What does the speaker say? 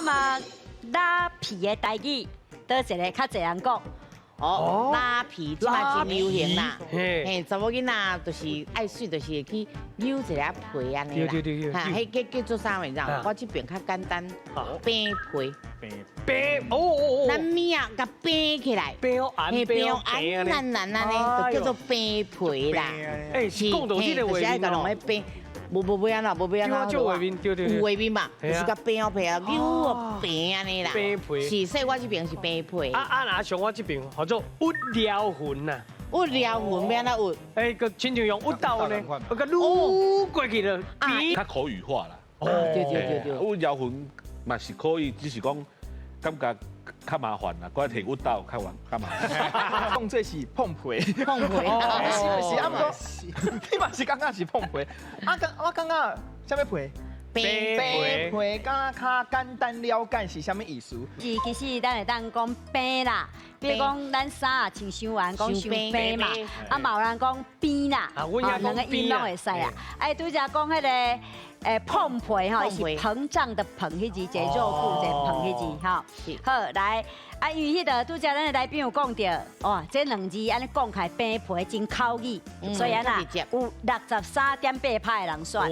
問拉皮的台語，佗一个較濟人講？哦，拉皮這馬真流行啦。嘿，嘿，查某囡仔就是愛媠，就是會去扭一下皮按呢啦。哈，彼叫叫做啥物？你知無？我這邊較簡單，餅皮。餅哦哦哦。咱物仔共餅起來。餅哦，按餅哦，按爛爛按呢，就叫做餅皮啦。欸，講到這个畫面攏愛餅。無無欲按怎，無欲按怎。對畫面，對對對。有畫面嘛？就是共餅哦皮啊，扭哦餅按呢啦。餅皮。是，所以我這邊是餅皮。啊啊，若像我這邊號做鬱療魂呐。鬱療魂欲按怎鬱？欸，閣親像用鬱豆呢，閣擼過去了。較口語化啦。哦，對對對對。鬱療魂嘛是可以，只是講感覺較麻煩啦，閣提鬱豆較煩較麻煩。講這是碰皮，碰皮，是毋是？啊，毋過你嘛是感覺是碰皮？啊，感我感覺啥物皮？餅皮，敢若較簡單了解是啥物意思？是，其實咱會當講餅啦，比如講咱衫啊穿傷懸，講傷餅嘛，啊嘛有人講邊啦，啊，兩個音攏會使啦。哎，拄才講彼个膨皮吼，是膨脹的膨，彼字一个肉部一個膨彼字吼。好，來，啊，因為彼个拄才咱的來賓有講著，哇，這兩字按呢講起來餅皮真口語，所以按呢有63.8%的人選。